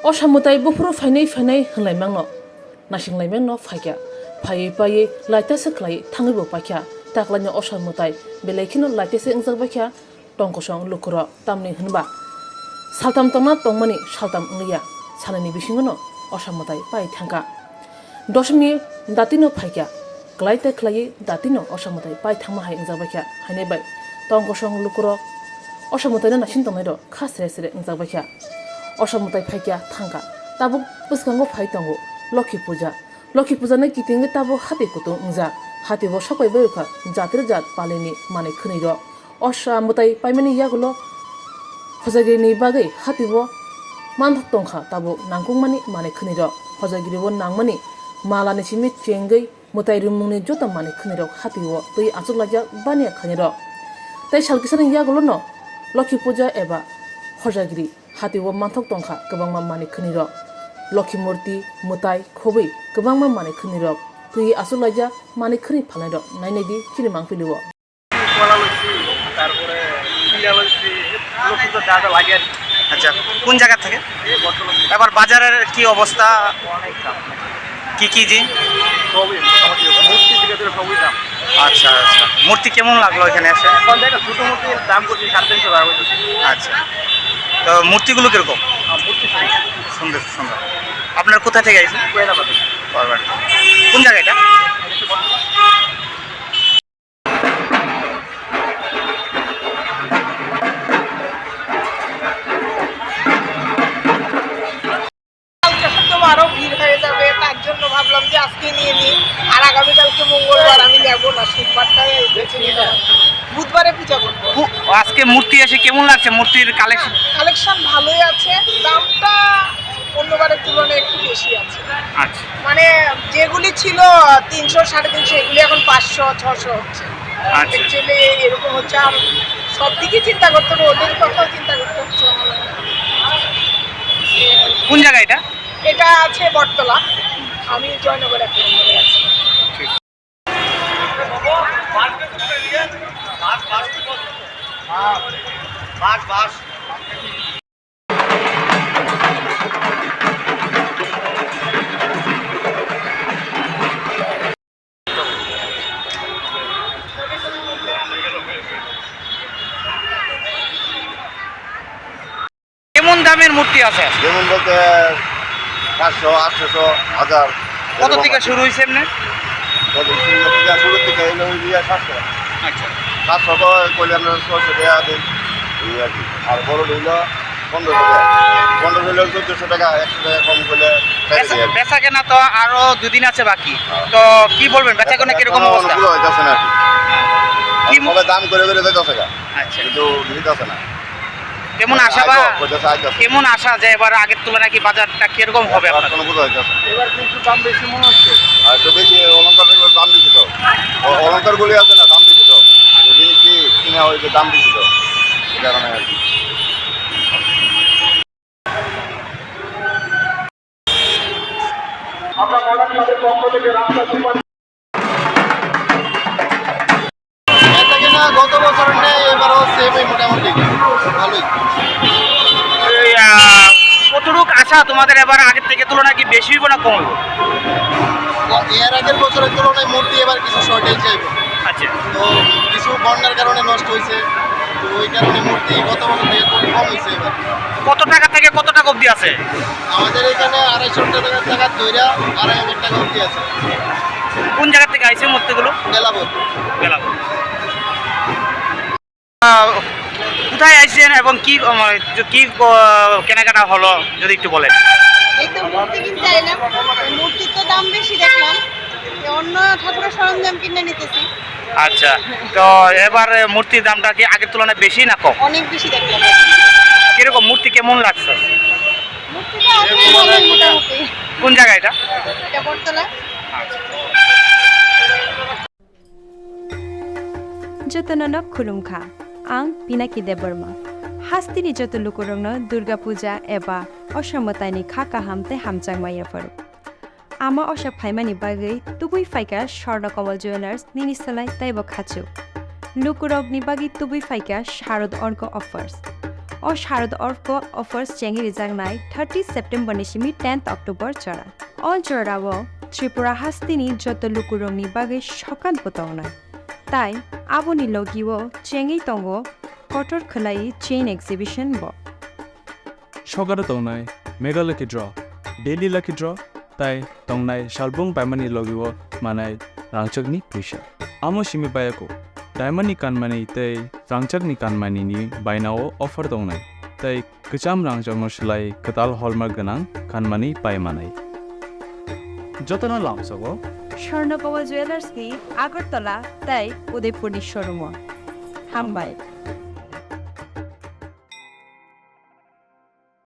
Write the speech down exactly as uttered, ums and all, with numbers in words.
Osa mwtai buphuru phainai phainai hwnlaimangno, naisinglaimangno phaikha. Phaiwi paiwi laitasa khlaiwi thangwibo paikha. Taklaini osa mwtai belai kheno laitasa wngjak baikha tongkosong lukurok. Tamni hwnba saltam tongna tongmani saltam wngliya, salnwini bisingono osa mwtai pai thangkha. Doshmi datino phaikha, kwlai tei khlaiwi datino osa mwtai pai thangma hai wngjak baikha. Haini bai tongkosong lukurok osa mwtaino naising tongnairok kha sere sere wngjak baikha. Osa mwtai phaikha thangkha, tabuk bwskango phai tongo Lokhi puja. Lokhi puja ni kitingwi tabuk hati kutung wngjak. Hati bo sokpai bai wngkha jatri jat palini manwi khwnwi rok. Osa mwtai paimani yagulo hojagiri ni bagwi hati bo manthok tongkha tabuk nangkukmani manwi khwnwi rok. Hojagiri bo nangmani mala ni simi chengwi mwtai rimungni joto manwi khwnwi rok hati o twi achuk laijak baniya khainwi rok. Tei sal kisani yagulo no Lokhi puja eba hojagiri hati o manthok tongkha kwbangma manwi khwnwi rok. Lokhi murti, mwtai, khobwi kwbangma manwi khwnwi rok twi achuk laijak manwi khwnwi phalnai rok nainai di chini mangpili o. কলা লস্যি, তারপরে চিড়া লস্যি, এগুলো কিন্তু যা যা লাগে আর কি। আচ্ছা, কোন জায়গা থেকে? এই বর্তমান এবার বাজারের কি অবস্থা? অনেক দাম। কি কি জি? সবই মোটামুটি, মূর্তি থেকে ধরে সবই দাম। আচ্ছা, আচ্ছা। মূর্তি কেমন লাগলো এখানে এসে? এখন দেখো, ছোটো মূর্তির দাম করছি সাড়ে তিনশো টাকা করে। আচ্ছা। তো মূর্তিগুলো কিরকম? আহ, মূর্তি সুন্দর। সুন্দর, সুন্দর। আপনার কোথা থেকে আইছেন? কয়লাপাতা। কয়লাপাতা। কোন জায়গা এটা? কালকে হয়তো আরো ভিড় হয়ে যাবে, তার জন্য ভাবলাম যে আজকে নিয়ে নিই। আর আগামীকালকে মঙ্গলবার, আমি নেব না, সোমবারটাই বেছে নিলাম। বুধবারে পূজা করবো। পু-, আজকে মূর্তি এসে কেমন লাগছে? মূর্তির কালেকশন? কালেকশন ভালোই আছে, দামটা অন্যবারের তুলনায় একটু বেশি আছে। আচ্ছা। মানে, যেগুলি ছিল তিনশো, সাড়ে তিনশো, এগুলি এখন পাঁচশো, ছশো হচ্ছে। আচ্ছা। অ্যাকচুয়ালি এরকম হচ্ছে, আর সব দিকে চিন্তা করতে হবে, ওদের কথাও চিন্তা করতে হচ্ছে আমার। কোন জায়গা এটা? এটা আছে বটতলা, আমি জয়নগর এক নম্বরে আছি। ঠিক। কেমন দামের মূর্তি আছে? যেমন বলতে পাঁচশো, আটশোশো, হাজার। কত এরকম থেকে আছে। শুরু হয়েছে এমনি? কত শুরু থেকে, শুরু থেকে হইলো ওই যে সাতশো। আচ্ছা। সাতশো তো কইলে আমরা ছয়শো টাকা দিই, এই আর কি। আর বড় হইলো পনেরোশো টাকা। পনেরোশো হইলো চোদ্দশো টাকা, একশো টাকা কম করলে ছেড়ে বেচা, দিই আর কি। বেচা কেনা তো আরো দুদিন আছে বাকি। হ্যাঁ। তো কি বলবেন, বেচা কেনা কিরকম এখনো অবস্থা? অনুকূল হইতেছে না আর কি। কি মু- সবাই দাম করে করে যাইতেছে গা। আচ্ছা। কিন্তু নিতেছে না। কেমন আশা বা, আইতো, কইতেছে আইতো। কেমন আশা যে এবার আগের তুলনায় কি বাজারটা কিরকম হবে এবার আপনার? কোনো বোঝা যাইতেছে না। এবার কিন্তু দাম বেশি মনে হচ্ছে। আর একটু বেশি অলংকার, দাম বেশি তো। অ-, অলংকার গুলি আছে না, দাম বেশি তো। জিনিস কি কিনা হয় যে দাম বেশি তো। এই কারণে আর কি। আমরা মডার্ন ক্লাবের পক্ষ থেকে রাস্তা সুপার বেচাকেনা গত বছরের ন্যায় এবারও সেমই মোটামুটি ভালোই। এই, আহ, কতটুক আশা তোমাদের এবার আগের থেকে তুলনায় কি বেশি হইব না কম হইব? এর আগের বছরের তুলনায় মূর্তি এবার কিছু শর্টেজ যাইব। আচ্ছা। তো কিছু বন্যার কারণে নষ্ট হয়েছে, তো ওই কারণে মূর্তি গত বছর থেকে একটু কম হয়েছে এবার। কত টাকা থেকে কত টাকা অবধি আছে? আমাদের এখানে আড়াইশো টাকা, টাকা দইরা আড়াই হাজার টাকা অবধি আছে। কোন জায়গা থেকে আইছে মূর্তিগুলো? বেলাপুর। বেলাপুর। আহ, কোথায় আইছেন এবং কি, উম, কি, আহ, কেনাকাটা হলো, যদি একটু বলেন। এই তো মূর্তি কিনতে আইলাম, মূর্তির তো দাম বেশি দেখলাম, তো অন্য ঠাকুরের সরঞ্জাম কিনে নিতেছি। আচ্ছা, তো এবার মূর্তির দামটা কি আগের তুলনায় বেশি না কম? অনেক বেশি দেখলাম। কিরকম মূর্তি কেমন লাগছে? মূর্তিটা আছে ভালোই মোটামুটি। কোন জায়গা এটা? এটা বটতলা। আচ্ছা। Jotono no khulumkha. Ang Pinaki Debbarma. Hasteni joto lukurokno Durga Puja eba Osa Mwtaini kha kaham tei hamjakma yapharo. Ama osa phaimani bagwi tubui phaikha Swarna Kamal Jewellers nini slai teibo khachuk. Lukurokni bagwi tubui phaikha Sharad Orko Offers. O Sharad Orko offers chengwi rijaknai thirty September ni simi tenth October jora. O jorao Tripura hasteni joto lukurokni bagwi sokat bo tongnai. Tai aboni logio chengwi tongo kotor khwlai chain exhibition bo. Sokaro tongnai Mega Lucky Draw, Daily Lucky Draw, tai tongnai salbung paimani logio manai rangchakni puisa. Amo simi bayako, diamond ni kanmani tei rangchakni kanmani ni bainao offer tongnai, tei kwcham rangchakno swlai kwtal hallmark gwnang kanmani pai manai. Jotono lamsogo Swarnakoma Jewellers ni Agartala tei Udaipur ni showroom o. Hambai.